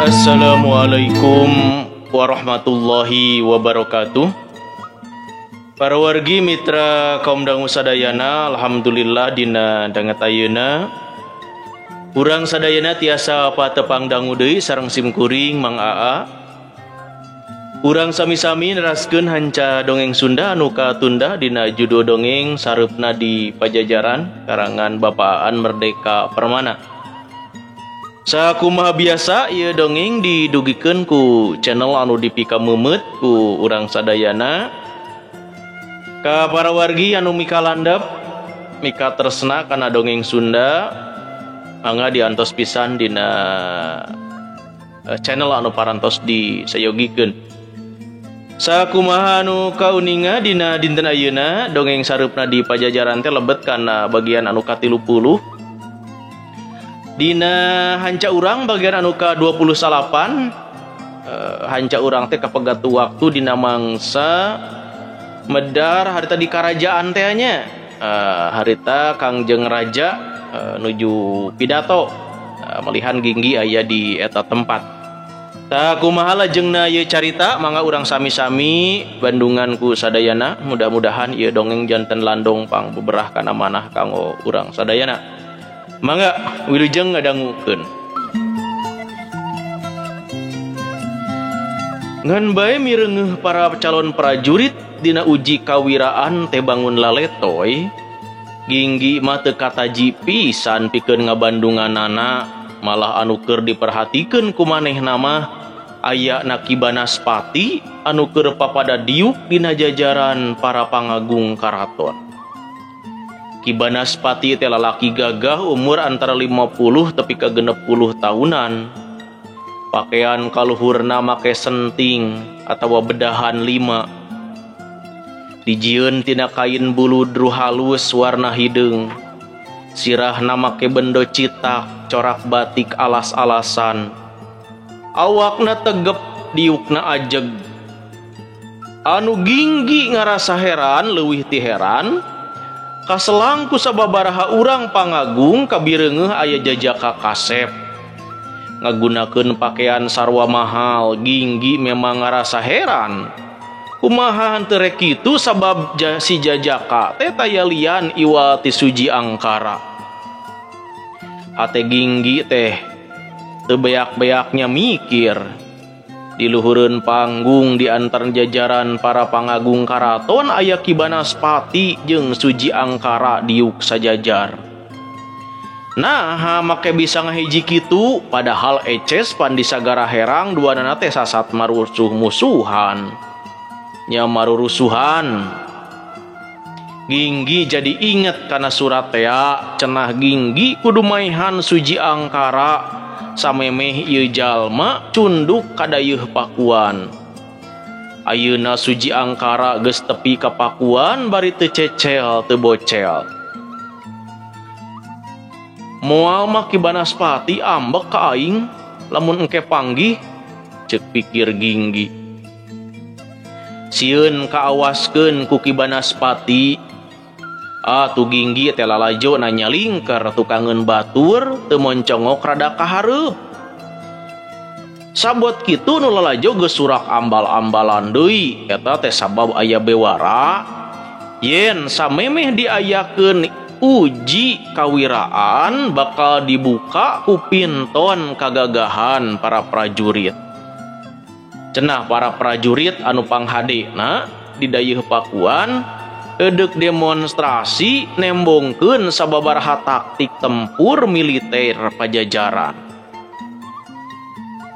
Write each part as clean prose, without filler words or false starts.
Assalamualaikum warahmatullahi wabarakatuh. Para wargi mitra kaum dangu sadayana, alhamdulillah dina danget ayeuna urang sadayana tiasa patepang dangu deui sareng simkuring Mang Aa. Urang sami-sami neraskeun hanca dongeng Sunda anu katunda dina judul dongeng Sareupna di Pajajaran karangan Bapak Aan Merdeka Permana. Sakumaha biasa ieu dongeng didugikeun ku channel anu dipikameumeut ku urang sadayana. Ka para wargi anu mikalandep mika tresna kana dongeng Sunda, mangga diantos pisan dina channel anu parantos disayogikeun. Sakumaha anu kauninga dina dinten ayeuna dongeng Sareupna di Pajajaran teh lebet kana bagian anu ka-30. Dina hanca urang bagian anu ka-28, hanca urang teh kapegat waktu dina mangsa medar harita di karajaan teh nya. Harita Kangjeng Raja nuju pidato melihan Ginggi aya di eta tempat. Tah kumaha lajengna ieu carita, mangga urang sami-sami bandungan ku sadayana. Mudah-mudahan ieu dongeng janten landong pang beberah kana manah kanggo urang sadayana. Mangga wilujeng ngadangukeun. Ngan bae mireungeuh para calon prajurit dina uji kawiraan teh bangun laletoy, Ginggi mah teu kataji pisan pikeun ngabandunganana, malah anu keur diperhatikeun ku manehna mah aya na Ki Banaspati anu keur papada diuk dina jajaran para pangagung karaton. Ki Banaspati teh lalaki gagah umur antara 50 tepi ka 60 tahunan. Pakaian kaluhurna make senting atawa bedahan 5. Dijieun tina kain bulu dru halus warna hideung. Sirahna make bendo citak corak batik alas-alasan. Awakna tegep, diukna ajeg. Anu Ginggi ngarasa heran leuwih ti heran, kaselang ku sababaraha urang pangagung kabireungeuh aya jajaka kasep. Ngagunakeun pakaian sarwa mahal, Ginggi memang ngarasa heran. Kumaha henteu rek kitu sabab si jajaka teh taya lian iwal ti Suji Angkara. Hate Ginggi teh teu beak-beaknya mikir. Di luhureun panggung di antara jajaran para pangagung karaton aya Ki Banaspati jeung Suji Angkara diuk sajajar. Nah, make bisa ngahiji kitu padahal eces pan di sagara herang duanana teh sasat marusuh musuhan. Nya marurusuhan. Ginggi jadi inget kana surat tea, cenah Ginggi kudu maihan Suji Angkara samemeh ieu jalma cunduk kadayeuh Pakuan. Ayeuna Suji Angkara geus tepi ka Pakuan bari teu cecel teu bocel. Moal mah Ki Banaspati ambek ka aing lamun engke panggih, ceuk pikir Ginggi. Sieun kaawaskeun ku Ki Banaspati. Ah tu Ginggi teh lalajo nanya lingker tukangeun batur teu moncongok rada kahareup. Sabot kitu nu lalajo geus surak ambal-ambalan deui, eta teh sabab aya bewara yen samemeh diayakeun uji kawiraan bakal dibuka ku pinton kagagahan para prajurit. Cenah para prajurit anu panghadena di dayeuh Pakuan edeuk demonstrasi nembongkeun sababaraha taktik tempur militer Pajajaran.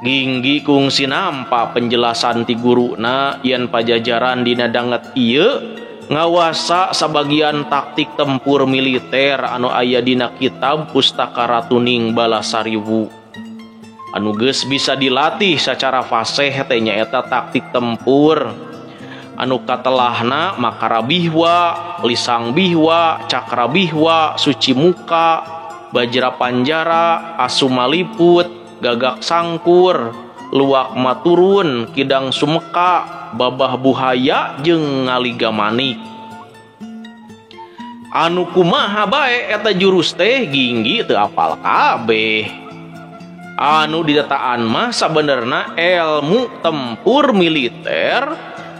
Ginggi kungsi nampa penjelasan ti guruna yen Pajajaran dina danget ieu ngawasa sabagian taktik tempur militer anu aya dina kitab Pustaka Ratuning Balasariwu. Anu geus bisa dilatih secara fasih teh nyaeta taktik tempur anu katelahna makara bihwa, lisang bihwa, cakra bihwa, suci muka, bajra panjara, asumaliput, gagak sangkur, luak maturun, kidang sumeka, babah buhaya jeung ngaliga manik. Anu kumaha bae eta jurus teh Ginggi teu apal kabeh. Anu didataan mah sabenerna ilmu tempur militer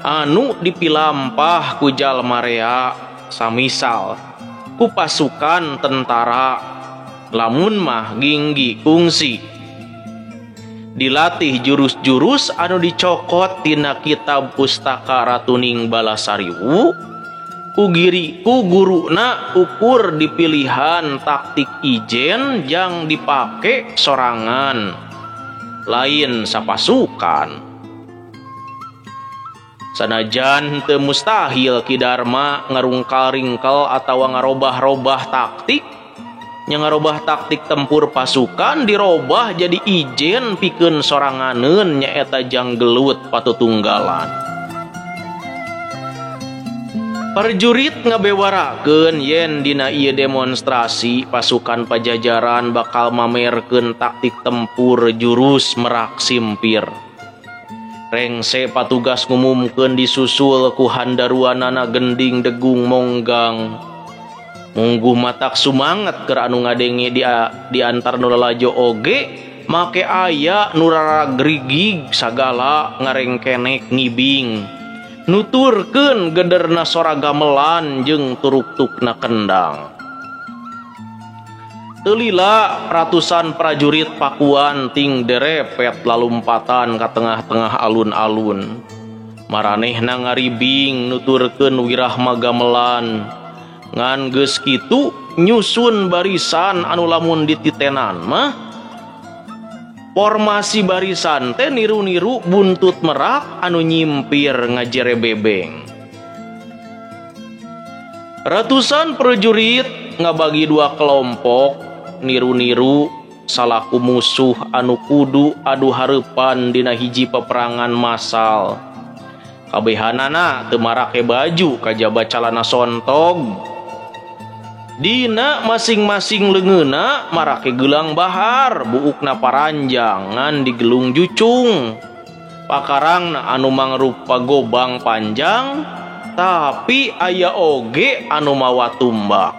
anu dipilampah ku jalma rea samisal ku pasukan tentara. Lamun mah Ginggi kungsi dilatih jurus-jurus anu dicokot tina kitab pustaka Ratuning Balasariwu ku giri ku guruna ukur dipilihan taktik ijen yang dipake sorangan lain sapasukan. Sanajan teu mustahil Ki Darma ngarungkal-ringkel atawa ngarobah-robah taktik, nya ngarobah taktik tempur pasukan dirobah jadi ijen pikeun soranganeun nyaeta jang gelut patutunggalan. Prajurit ngabewarakeun yen dina ieu demonstrasi pasukan Pajajaran bakal mamerkeun taktik tempur jurus merak simpir. Rengse patugas ngumumkeun disusul ku handaruanana gending degung monggang. Mungguh matak sumanget keur anu ngadenge di antar nu lalajo oge make aya nu raragrigig sagala ngarengkenek ngibing. Nuturkeun gederna sora gamelan jeung turuktukna kendang. Teu lila ratusan prajurit Pakuan ting derepet lalumpatan ka tengah-tengah alun-alun. Maranehna ngaribing nuturkeun wirahma gamelan. Ngan geus kitu nyusun barisan anu lamun dititenan mah formasi barisan teh niru-niru buntut merak anu nyimpir ngajere bebeng. Ratusan prajurit ngabagi dua kelompok niru-niru salaku musuh anu kudu adu hareupan dina hiji peperangan massal. Kabehanana teu marake baju kajaba calana sontog. Dina masing-masing leungeunna marake gelang bahar, buukna paranjang ngan digelung jucung. Pakarangna anu mangrupa gobang panjang, tapi aya oge anu mawa tumbak.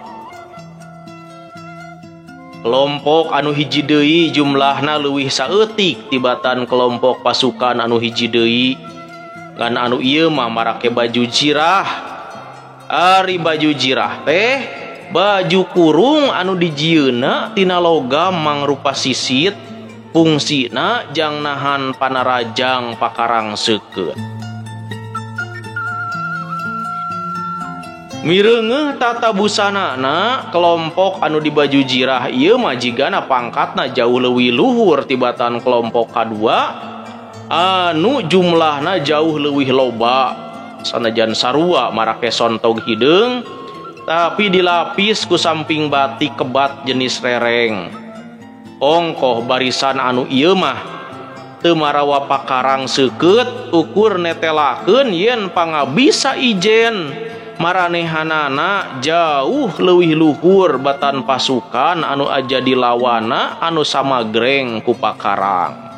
Kelompok anu hiji deui jumlahna leuwih saeutik tibatan kelompok pasukan anu hiji deui. Ngan anu ieu mah marake baju jirah. Ari baju jirah teh baju kurung anu dijieunna tina logam mangrupa sisit, fungsina jang nahan panarajang pakarang seukeut. Mireungeuh tata busanana kelompok anu di baju jirah ieu mah jigana pangkatna jauh leuwih luhur tibatan kelompok kadua anu jumlahna jauh leuwih loba. Sanajan sarua marake sontog hideung tapi dilapis ku samping batik kebat jenis rereng. Ongkoh barisan anu ieu mah teu marawa pakarang seukeut ukur netelakeun yen pangabisa ijen maranehanana jauh leuwih luhur batan pasukan anu aja dilawana anu samagreng ku pakarang.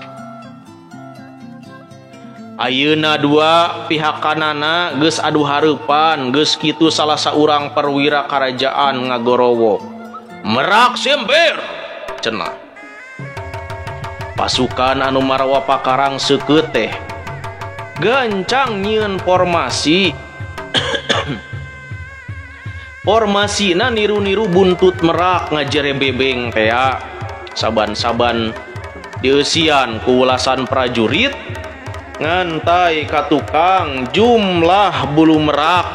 Ayeuna dua pihak kanana geus adu hareupan, geus kitu salah saurang perwira karajaan ngagorowo. Merak simpir cenah. Pasukan anu marawa pakarang seukeut teh gancang nyieun formasi. Formasina niru-niru buntut merak ngajere bebeng tea. Saban-saban dieusian ku ulasan prajurit ngantai ka tukang jumlah bulu merak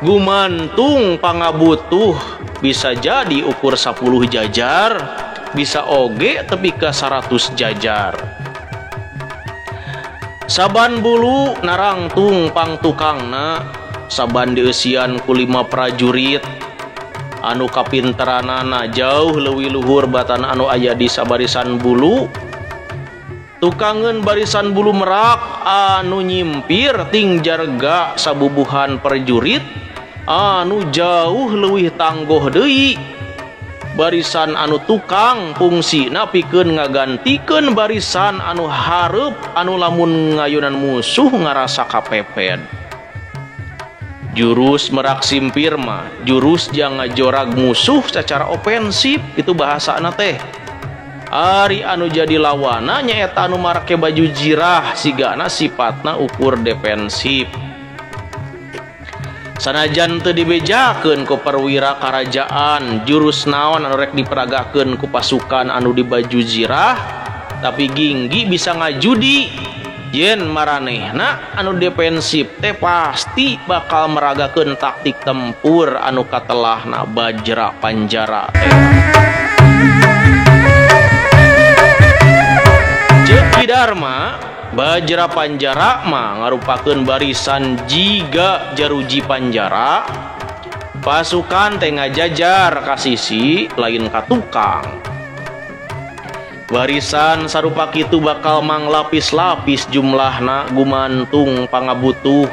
gumantung pangabutuh, bisa jadi ukur 10 jajar, bisa oge tepi ka 100 jajar. Saban bulu narangtung pang tukangna, saban dieusian ku 5 prajurit anu kapinteranana jauh leuwih luhur batan anu aya di sabarisan bulu. Tukangeun barisan bulu merak anu nyimpir ting jarga sabubuhan prajurit anu jauh leuwih tanggoh deui. Barisan anu tukang fungsina pikeun ngagantikeun barisan anu hareup anu lamun ngayunan musuh ngarasa kapeped. Jurus merak simpir mah jurus jang ngajorag musuh secara ofensif, itu bahasana teh. Ari anu jadi lawana nyaeta anu marake baju jirah sigana sifatna ukur defensif. Sanajan teu dibejakeun ku perwira karajaan jurus naon anu rek diperagakeun ku pasukan anu di baju zirah, tapi Ginggi bisa ngajudi yen maranehna anu defensif teh pasti bakal meragakeun taktik tempur anu katelahna Bajra Panjara teh. Ceuk Ki Darma, Bajra Panjara mah ngarupakeun barisan jiga jaruji panjara. Pasukan teh ngajajar ka sisi lain ka tukang. Barisan sarupa kitu bakal manglapis-lapis jumlahna gumantung pangabutuh.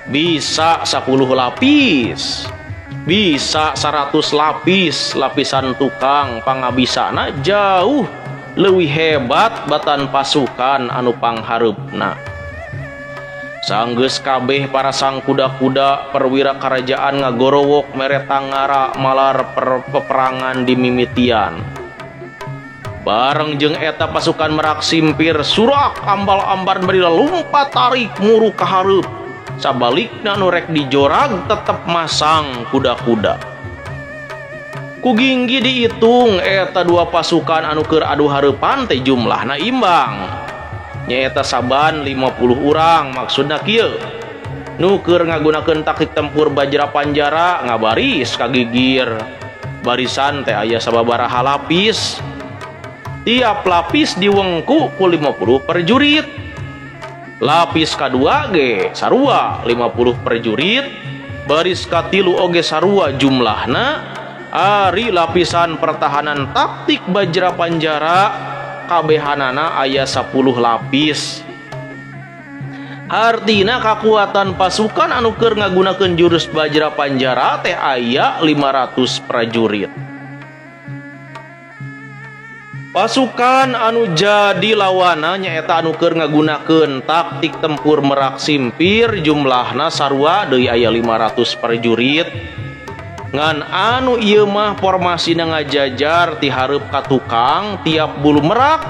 Bisa 10 lapis, bisa 100 lapis. Lapisan tukang pangabisana jauh leuwih hebat batan pasukan anu panghareupna. Sanggeus kabeh para sang kuda-kuda perwira kerajaan ngagorowok mere tangara malar peperangan di mimitian. Bareng jeung eta pasukan Merak Simpir surak ambal-ambar bari lumpat tarik muru ka hareup. Sabalikna nu rek dijorag tetep masang kuda-kuda. Ku Ginggi dihitung eta dua pasukan anu keur adu hareupan teh jumlahna imbang. Nyaeta saban 50 urang, maksudna kieu. Nu keur ngagunakeun taktik tempur Bajra Panjara ngabaris ka gigir. Barisan teh aya sababaraha lapis. Tiap lapis diwengku ku 50 prajurit. Lapis kadua ge sarua 50 prajurit. Baris katilu oge sarua jumlahna. Ari lapisan pertahanan taktik Bajra Panjara kabehanana aya 10 lapis. Artina kakuatan pasukan anu keur ngagunakeun jurus Bajra Panjara teh aya 500 prajurit. Pasukan anu jadi lawana nyaeta anu keur ngagunakeun taktik tempur Merak Simpir jumlahna sarua deui aya 500 prajurit. Ngan anu ieu mah formasina ngajajar ti hareup ka tukang tiap bulu merak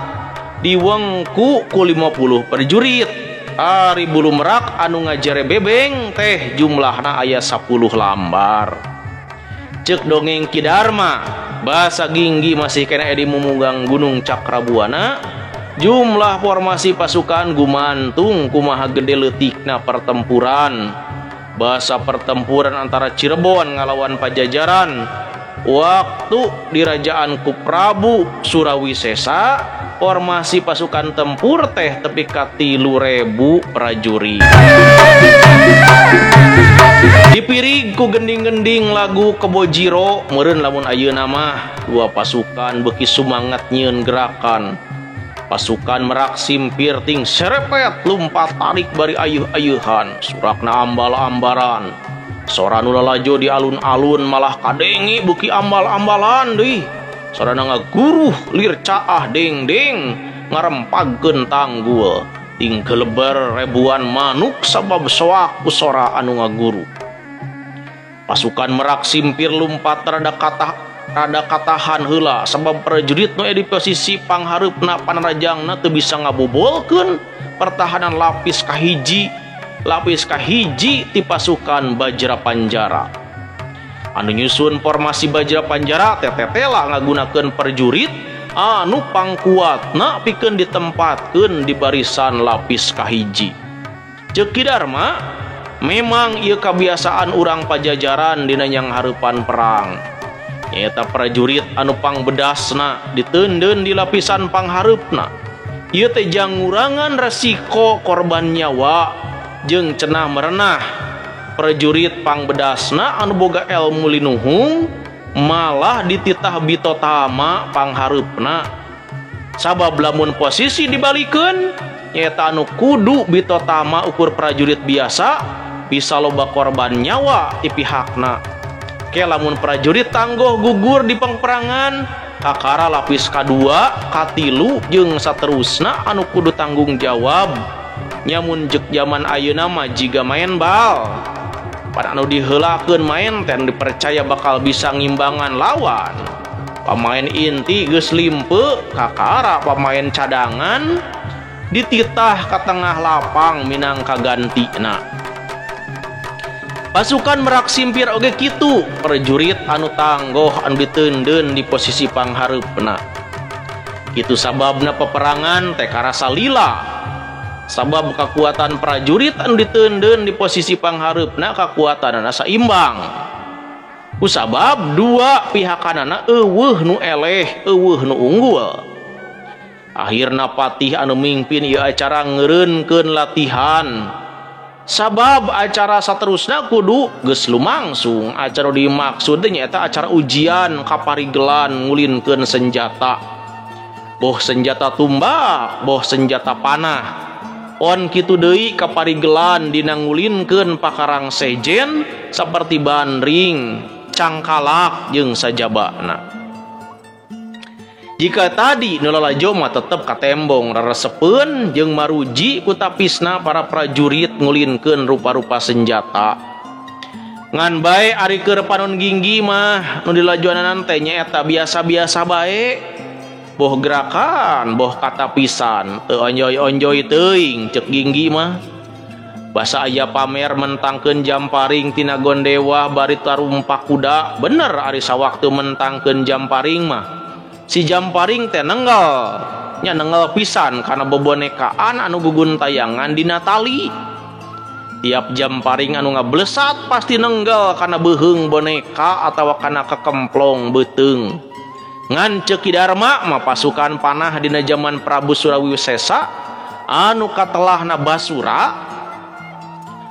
diwengku ku 50 prajurit. Ari bulu merak anu ngajere bebeng teh jumlahna aya 10 lambar. Ceuk dongeng Ki Darma, basa Ginggi masih kena di mumunggang Gunung Cakrabuana, jumlah formasi pasukan gumantung kumaha gede leutikna pertempuran. Basa pertempuran antara Cirebon ngalawan Pajajaran waktu dirajaan ku Prabu Surawisesa, formasi pasukan tempur teh tepi ka 3.000 prajurit. Dipirig ku gending-gending lagu Kebojiro meureun lamun ayeuna mah dua pasukan beuki sumangat nyieun gerakan. Pasukan Merak Simpir ting serepet lumpat tarik bari ayuh-ayuhan, surakna ambal-ambaran. Sora nu lalajo di alun-alun malah kadengi beuki ambal-ambalan deui. Sorana ngaguruh lir caah deng-deng ngarempagkeun tanggul. Ting keleber ribuan manuk sabab soak ku sora anu ngaguruh. Pasukan Merak Simpir lumpat rada katahan heula sabab prajurit nu di posisi panghareupna panarajangna teu bisa ngabobolkeun pertahanan lapis kahiji ti pasukan Bajra Panjara. Anu nyusun formasi Bajra Panjara teh tetela ngagunakeun prajurit anu pangkuatna pikeun ditempatkeun di barisan lapis kahiji. Ceuk Ki Darma, memang ieu kabiasaan urang Pajajaran dina nyang hareupan perang. Nyaeta prajurit anu pangbedasna diteundeun di lapisan panghareupna. Ieu teh jangurangan resiko korban nyawa jeung cenah merenah. Prajurit pangbedasna anu boga elmu linuhung malah dititah bitotama panghareupna. Sabab lamun posisi dibalikeun nyaeta anu kudu bitotama ukur prajurit biasa bisa loba korban nyawa ti pihakna. Ke lamun prajurit tanggoh gugur di pangperangan kakara lapis kadua, katilu jeung saterusna anu kudu tanggung jawab. Nyamun jek jaman ayeuna mah jiga main bal. Pada anu diheulakeun main teh dipercaya bakal bisa ngimbangan lawan. Pamain inti geus limpe kakara pamain cadangan dititah ka tengah lapang minangka gantina. Pasukan Merak Simpir oge kitu, prajurit anu tanggoh anu diteundeun di posisi panghareupna. Kitu sababna peperangan teh karasa lila. Sabab kakuatan prajurit anu diteundeun di posisi panghareupna kakuatanana saimbang. Kusabab dua pihakanana euweuh nu eleh, euweuh nu unggul. Akhirna patih anu mingpin ieu acara ngeureunkeun latihan. Sabab acara saterusna kudu geus lumangsung. Acara dimaksud teh nyaeta acara ujian kaparigelan ngulinkeun senjata. Boh senjata tumbak, boh senjata panah. On kitu deui kaparigelan dina ngulinkeun pakarang sejen saperti bandring, cangkalak jeung sajabana. Jika tadi nu lalajo mah tetep katembong reresepeun jeung maruji ku tapisna para prajurit ngulinkeun rupa-rupa senjata. Ngan bae ari keur panon Ginggi mah nu dilajoanan teh nyaeta biasa-biasa bae. Boh gerakan, boh katapisan, teu onjoy-onjoy teuing ceuk Ginggi mah. Basa aya pamer mentangkeun jamparing tina gondewa bari tarumpak kuda, bener ari sawaktu mentangkeun jamparing mah. Si jamparing teh nenggal, nya nenggal pisan kana bobonekaan anu guguntayangan dina tali. Tiap jamparing anu ngablesat pasti nenggal kana beuheung boneka atawa kana kekemplong beuteung. Ngan ceuk Ki Darma mah pasukan panah dina jaman Prabu Surawisesa anu katelahna Basura,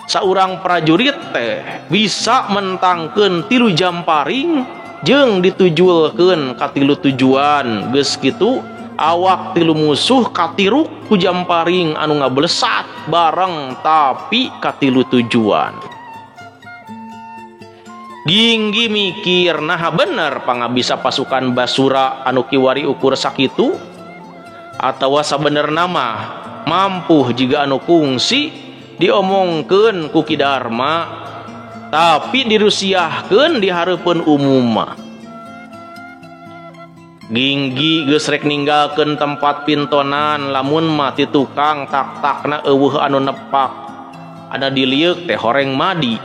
saurang prajurit teh bisa mentangkeun 3 jamparing jeung ditujulkeun ka 3 tujuan. Geus kitu awak 3 musuh katiruk ku jamparing anu ngablesat bareng tapi ka 3 tujuan. Ginggi mikir naha bener pangabisa pasukan Basura anu kiwari ukur sakitu atawa sabenerna mah mampuh jiga anu kungsi diomongkeun ku Ki Darma tapi dirusiahkeun di hareupeun umum mah. Ginggi geus rek ninggalkeun tempat pintonan lamun mah ti tukang tak-takna euweuh anu nepak. Ada dilieuk teh horeng madi.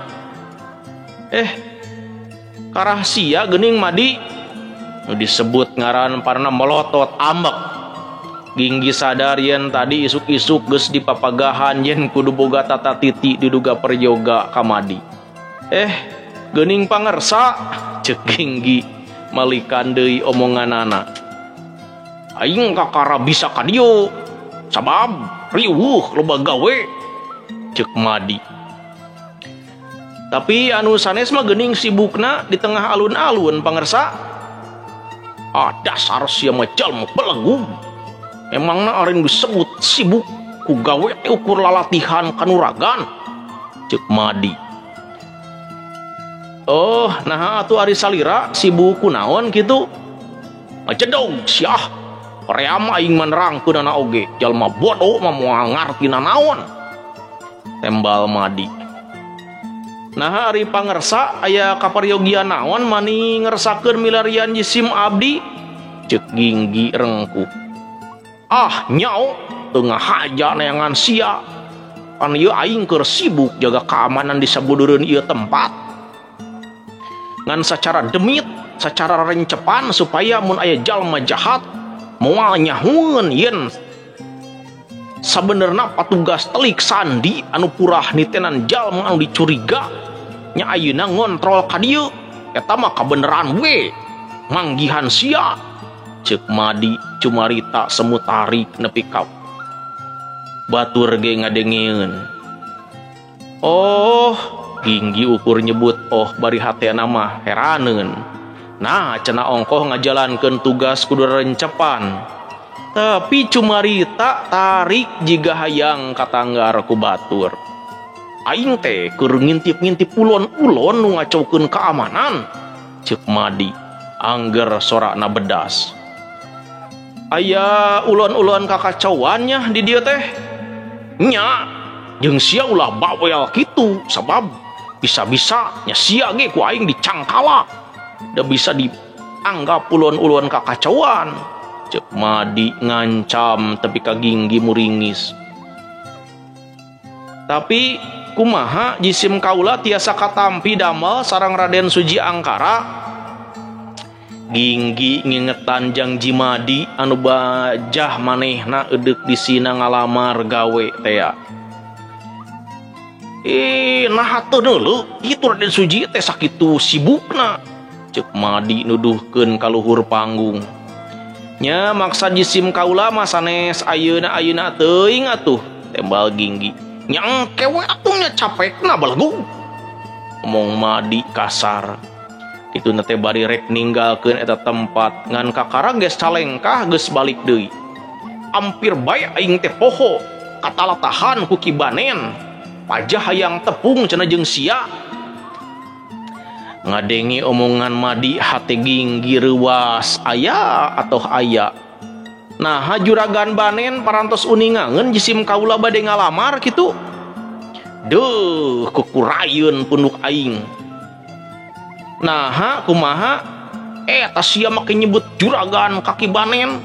Karah sia geuning madi. Nu disebut ngaran parna melotot ambek. Ginggi sadar yen tadi isuk-isuk geus dipapagahan yen kudu boga tata titi diduga peryoga ka madi. Geuning pangersa ceuk Ginggi malikan deui omonganana. Aing kakara bisa ka dieu sabab riweuh loba gawe ceuk madi. Tapi anu sanes mah geuning sibukna di tengah alun-alun pangersa. Ah dasar sia mah jalma belegu. Emangna ari disebut sibuk ku gawe teh ukur lalatihan kanuragan ceuk Madi. Oh, nah atuh ari salira sibuk kunaon kitu? Ngajedog siah. Ream aing mah nerangkeunana oge, jalma bodoh mah moal ngarti nanaon. Tembal Madi. Nah ari pangersa aya kaparyogian naon mani ngersakeun milarian jisim abdi? Ceuk Ginggi rengkuh. Ah nyao teu ngahaja neangan sia. Pan ieu aing keur sibuk jaga keamanan di sabudureun ieu tempat. Ngan secara demit, secara rencepan supaya mun aya jalma jahat moal nyahueun yen sabenerna patugas telik sandi anu purah nitenan jalma anu dicuriga nya ayeuna ngontrol ka dieu eta mah kabeneran we manggihan sia. Ceuk Madi cumarita semu tarik nepi ka batur ge ngadengeun. Oh, Ginggi ukur nyebut oh bari hatena mah heraneun. Nah cenah ongkoh ngajalankeun tugas kudu rencepan. Tapi cumarita tarik jiga hayang katanggar ku batur. Aing teh keur ngintip-ngintip ulon-ulon nu ngacaukeun keamanan. Ceuk Madi angger sorakna bedas. Aya ulon-ulon kakacauannya di dieu teh. Nya jeung sia ulah bawel kitu sabab bisa-bisa nya sia ge ku aing dicangkalak. Da bisa di Anggap ulun-ulun kakacauan. Cek Madi ngancam tepi ka Ginggi muringis. Tapi kumaha jisim kaula tiasa katampi damel sareng Raden Suji Angkara. Ginggi ngingetan jang Madi anu bajah manehna edeuk di sina ngalamar gawe tea. Nah teu deuleu kitu Raden Suji teh sakitu sibukna. Cek Madi nuduhkeun ka luhur panggung. Nya maksa jisim kaula mah sanes ayeuna-ayeuna teuing atuh, tembal Ginggi. Nya engke we atuh nya capekna balegu. Omong Madi kasar. Kitu na teh bari rek ninggalkeun eta tempat ngan kakara geus calengkah geus balik deui. Ampir bae aing teh poho katalatahan ku Ki Banen. Pajah hayang tepung cenah jeung sia. Ngadengi omongan Madi hate Ginggi reuwas aya atau aya. Nah juragan Banen parantos uningangeun jisim kaula bade ngalamar kitu. Duh kukurayeun punduk aing. Naha kumaha eta sia make nyebut juragan kaki Banen.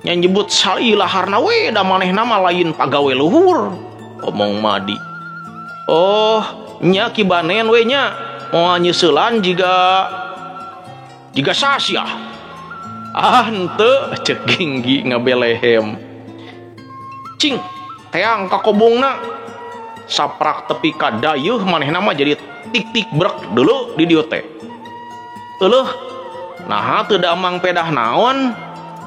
Nya nyebut salilaharna we da manehna mah lain pagawe luhur. Omong Madi. Oh nya Ki Banen we nya. Moal nyeuselan jiga sasiah. Ah henteu cek Ginggi ngabelehem. Cing teang kakobongna saprak tepi ka dayeuh manehna mah jadi tik-tik brek dulu di dieu teh. Euleuh naha teu damang pedah naon?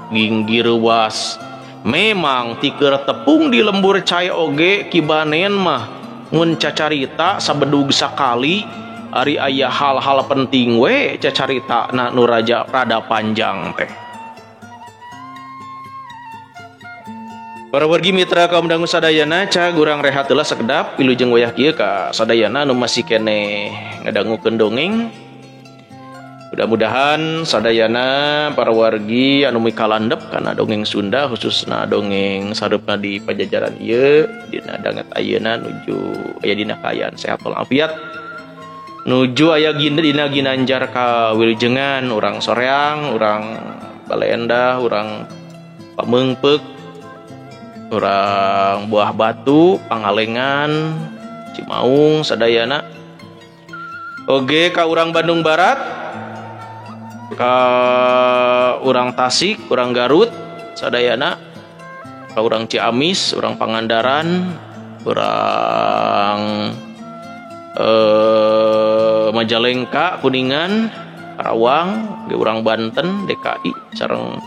Ginggi reuwas. Memang tiker tepung di lembur cai oge Ki Banen mah mun cacarita sabedug sakali. Ari aya hal-hal penting we cacarita na nu raja rada panjang teh. Para wargi mitra kaum dangu sadayana cag urang rehat heula sakedap wilujeng wayah kieu ka sadayana nu masih keneh ngadangukeun dongeng. Mudah-mudahan sadayana para wargi anu mikalandep kana dongeng Sunda khususna dongeng sareupna di pajajaran ieu dina danget ayeuna nuju aya dina kaayaan sehat walafiat. Nuju aya dina ginanjar ka wilujengan urang Soreang, urang Baleendah, urang Pameungpeuk, urang Buah Batu, Pangalengan, Cimaung, sadayana. Oge ka urang Bandung Barat, ka urang Tasik, urang Garut, sadayana, ka urang Ciamis, urang Pangandaran, urang Majalengka, Kuningan, Karawang, ge urang Banten, DKI, sareng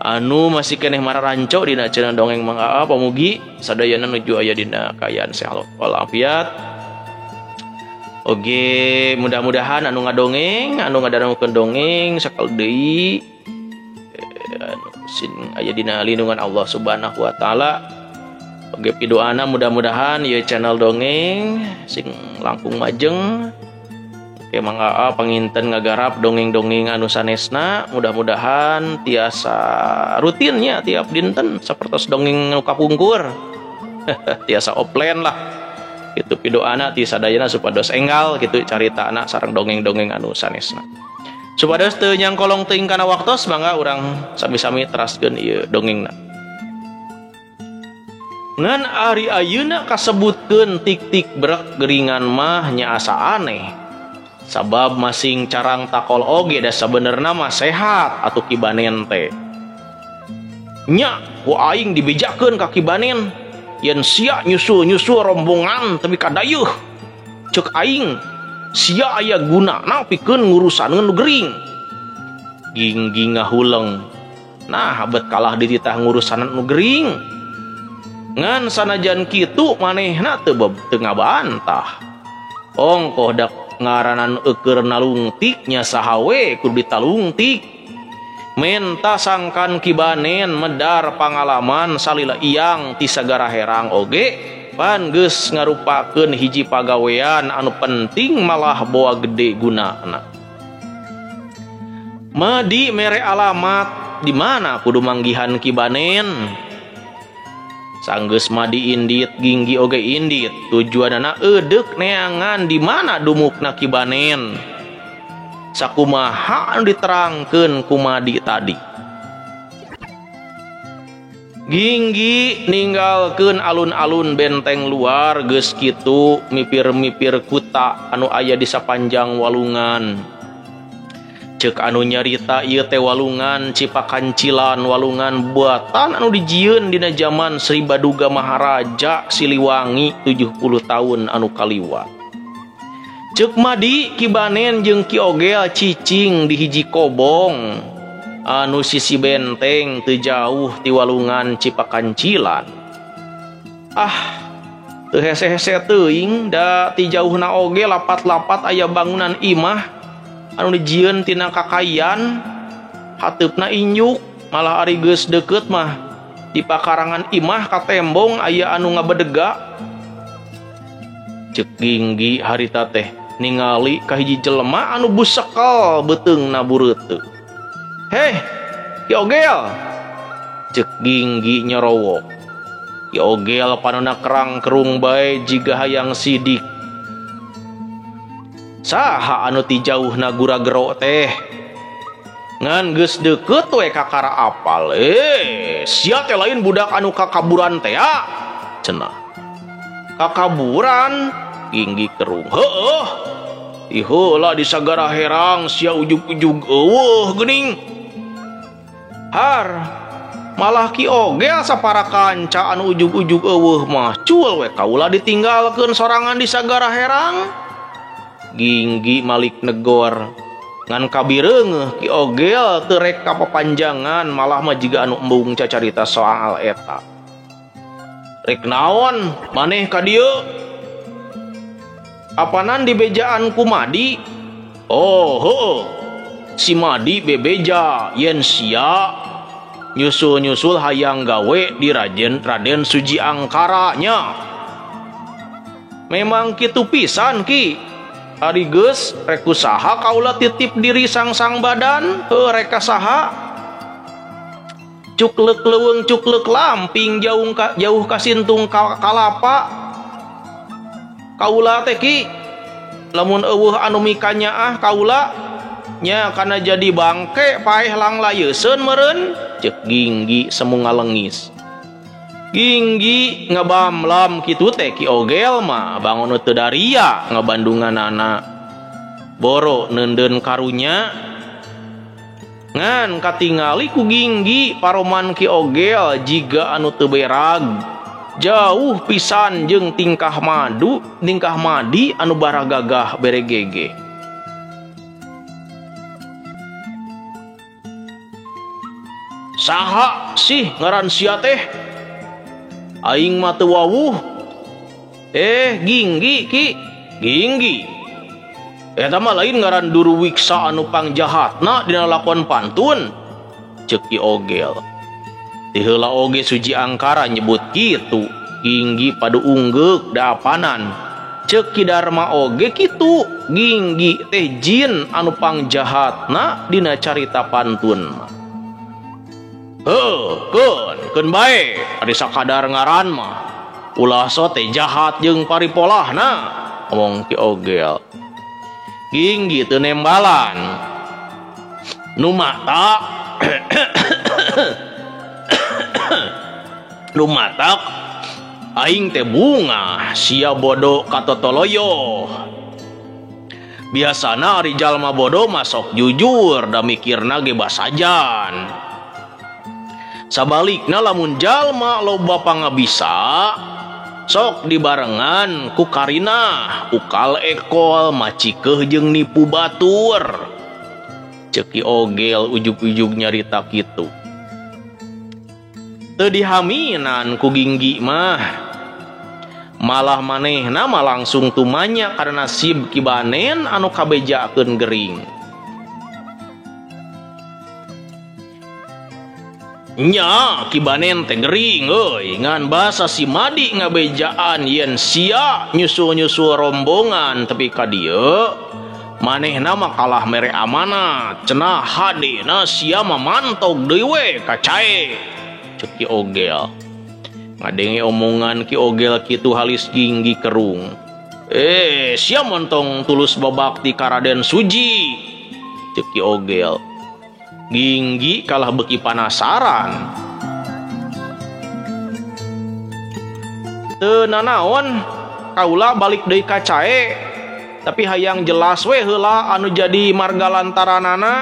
anu masih keneh mararanco dina cenah dongeng Mang Aa pamugi sadayana nuju aya dina kaayaan sehat walafiat. Oge mudah-mudahan anu ngadongeng, anu ngadangukeun dongeng sakal deui anu sin aya dina lindungan Allah Subhanahu wa taala. Oge pidoana mudah-mudahan ieu channel dongeng sing langkung majeng. Oke Mang Aa panginten ngagarap dongeng-dongeng anu sanesna mudah-mudahan tiasa rutinnya tiap dinten sapertos dongeng nu kapungkur. Tiasa offline lah. Kitu pidoana ti sadayana supados enggal kitu caritana sareng dongeng-dongeng anu sanesna. Supados teu nyangkolong teuing kana waktos mangga urang sami-sami teraskeun ieu dongengna. Ngan ari ayeuna kasebutkeun tik-tik brek geringan mah nya asa aneh. Sabab masing carang takol oge da sabenerna mah sehat atuh Ki Banen teh. Nya ku aing dibejakeun ka Ki Banen yen sia nyusul-nyusul rombongan tepi ka dayeuh. Ceuk aing sia aya gunana pikeun ngurusaneun nu gering. Ginggi ngahuleng. Nah bet kalah dititah ngurusanan nu gering. Ngan sanajan kitu manehna teu ngabantah. Ongkoh dak ngaranan eueur nalungtik nya saha we kudu ditalungtik. Menta sangkan Ki Banen medar pangalaman salila iyang ti sagara herang oge pan geus ngarupakeun hiji pagawean anu penting malah boa gede gunana. Madi mere alamat di mana kudu manggihan Ki Banen. Sanggeus Madi indit Ginggi oge indit tujuanana eudek neangan di mana dumukna Ki Banen. Sakumaha anu diterangkeun ku Madi tadi. Ginggi ninggalkeun alun-alun benteng luar geus kitu mipir-mipir kuta anu aya di sapanjang walungan. Ceuk anu nyarita ieu teh walungan Cipakancilan, walungan buatan anu dijieun dina jaman Sri Baduga Maharaja Siliwangi 70 tahun anu kaliwat. Ceuk Madi Ki Banen jeung Ki Ogel cicing di hiji kobong anu sisi benteng teu jauh ti walungan Cipakancilan. Ah, teu hese-hese teuing da ti jauhna oge lapat-lapat aya bangunan imah anu dijieun tina kakayan, hateupna injuk, malah ari geus deukeut mah di pakarangan imah katembong aya anu ngabedega. Ceuk Ginggi harita teh ningali ka hiji jelema anu busekel beuteungna bureuteuh. Heh, Ki Ogel, ceuk Ginggi nyorowok. Ki Ogel panona kerang kerung bae jiga hayang sidik. Saha anu ti jauhna gura-gero teh? Ngan geus deukeut we kakara apal. Sia teh lain budak anu kakaburan teh ya? Cenah. Kakaburan? Ginggi kerung. Heueuh. Iheula di sagara herang sia ujug-ujug eueuh geuning. Har, malah Ki Ogel sapara kanca anu ujug-ujug eueuh mah cul we kaula ditinggalkeun sorangan di sagara herang. Ginggi malik negor. Ngan kabireungeuh Ki Ogel teu rek kapapanjangan malah mah jiga anu embung cacarita soal eta. Rek naon maneh ka dieu? Apanan dibejaan ku Madi? Oh, heueuh. Si Madi bebeja yen sia nyusul-nyusul hayang gawe di Raden Suji Angkara nya. Memang kitu pisan Ki. Ari geus rek kusaha kaula titip diri sang-sang badan, heuh rek kasaha. Cuklek leuweung cuklek lamping jauh kasintung kalapa. Kaula teh Ki, lamun eueuh anu mikanyaah kaula nya kana jadi bangke paeh langlayeseun meureun, ceuk Ginggi semu ngalengis. Ginggi ngabamlam kitu teh Ki Ogel mah bangun teu daria ngabandunganana. Boro neundeun karunya ngan katingali ku Ginggi paroman Ki Ogel jiga anu teu berag. Jauh pisan jeung tingkah Madi anu baragagah beregege. Saha sih ngaran sia teh? Aing mah teu wawuh. Ginggi Ki, Ginggi. Eta mah lain ngaran Duruwiksa anu pangjahatna dina lakon pantun. Ceuk Ki Ogel. Ti heula oge Suji Angkara nyebut kitu. Ginggi padu unggeuk daapanan. Ceuk Ki Darma oge kitu. Ginggi teh jin anu pangjahatna dina carita pantun mah. Heuh, keun bae ari sakadar ngaran mah. Ulah so teh jahat jeung paripolahna, omong Ki Ogel. Ginggi teu nembalan. Nu matak nu matak aing teh bungah sia bodo katotoloyo. Biasana ari jalma bodo mah sok jujur da mikirna ge basajan. Sabalikna lamun jalma loba pangabisa sok dibarengan ku karinah ukal ekol macikeuh jeung nipu batur. Ceuk Ki Ogel ujug-ujug nyarita kitu. Teu dihaminan ku Ginggi mah. Malah manehna mah langsung tumanya karena nasib Ki Banen anu kabejakeun gering. Nya Ki Banen teh gering euy, ngan basa si Madi ngabejaan yen sia nyusul-nyusul rombongan tepi ka dieu. Manehna mah kalah mere amanat, cenah hadena sia mah mantog deui we ka cae. Ceuk Ki Ogel. Ngadenge omongan Ki Ogel kitu halis Ginggi kerung. Sia montong tulus babakti ka Raden Suji. Ceuk Ki Ogel. Ginggi kalah beuki panasaran. Teu nanaon kaula balik deui ka cae tapi hayang jelas we heula anu jadi marga lantaranana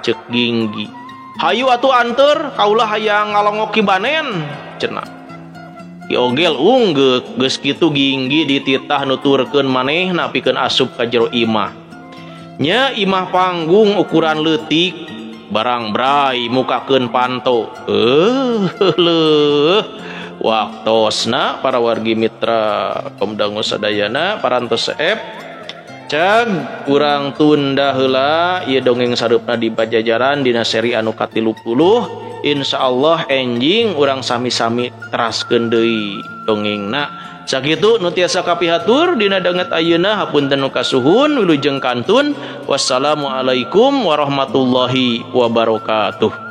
ceuk Ginggi. Hayu atuh anteur kaula hayang ngalongok Ki Banen cenah. Ki Ogel unggeuk geus kitu Ginggi dititah nuturkeun manehna pikeun asup ka jero imah. Nya imah panggung ukuran leutik barang bray mukakeun panto. Leuh waktosna para wargi mitra pemdangu sadayana parantos seep cag urang tunda heula ieu dongeng sareupna di Pajajaran dina seri anu ka-30. Insyaallah enjing urang sami-sami teraskeun deui dongengna. Sakitu nu tiasa kapihatur dina danget ayeuna hapunten nu kasuhun wilujeng kantun. Wassalamualaikum warahmatullahi wabarakatuh.